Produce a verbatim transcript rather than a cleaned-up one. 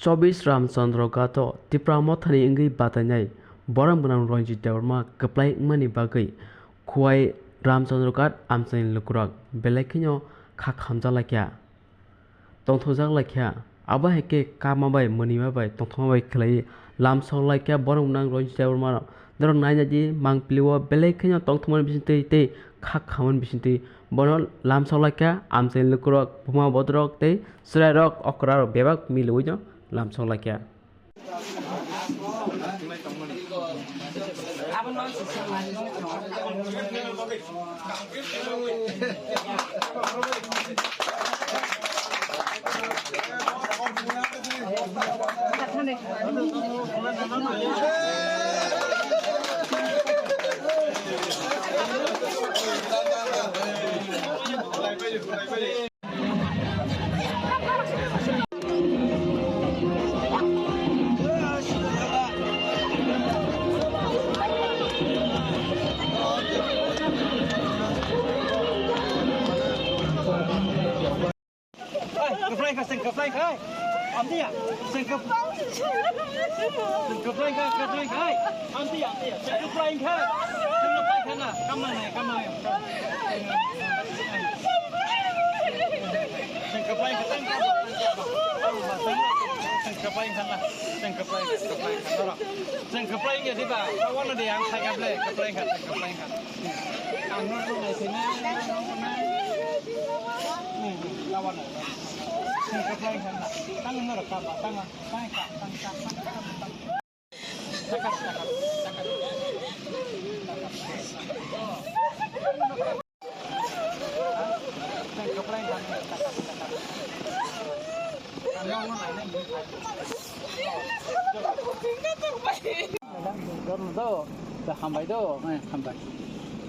Chobis Ramchandra Ghat o Tipra Mothani wngwi batainai borok gwnang Ranjit Debbarma kwplai wngmani bagwi Khowai Ramchandra Ghat amchaini lukurok belai kheno kha khamjak laikha, tongthokjak laikha. Abo hai khe kama bai mwnwima bai tongthokma bai khlaiwi lamsok laikha borok gwnang Ranjit Debbarma rok. Norok naina di mangpili o belai kheno tongthokmani bisingtwi tei kha khamani bisingtwi bono lamsok laikha amchaini lukurok, buma bodorok tei chwrairok, okrarok bebak miliwino lamsok laikha. Kwplai kha, seng kwplai kha. Amtiya, seng kwp-, seng kwplai kha, kwplai kha. Amtiya, amtiya, seng kwplai kha. Seng kwplai kha na, kamna hai, kamna hai. Seng kwplai kha, tang, tang, tang, tang. Seng kwplai kha na, seng kwplai, kwplai kha, norok. Seng kwplai kha diba, wano de ang khai kha ble, kwplai kha, seng kwplai kha. Ang norok nai sini, norok nai. Hmm, lawan. Seng kwplai kha na. Tang norok kha ba, tang, tang kha, tang, tang, tang, tang, tang. Hambai do, eh, hambai.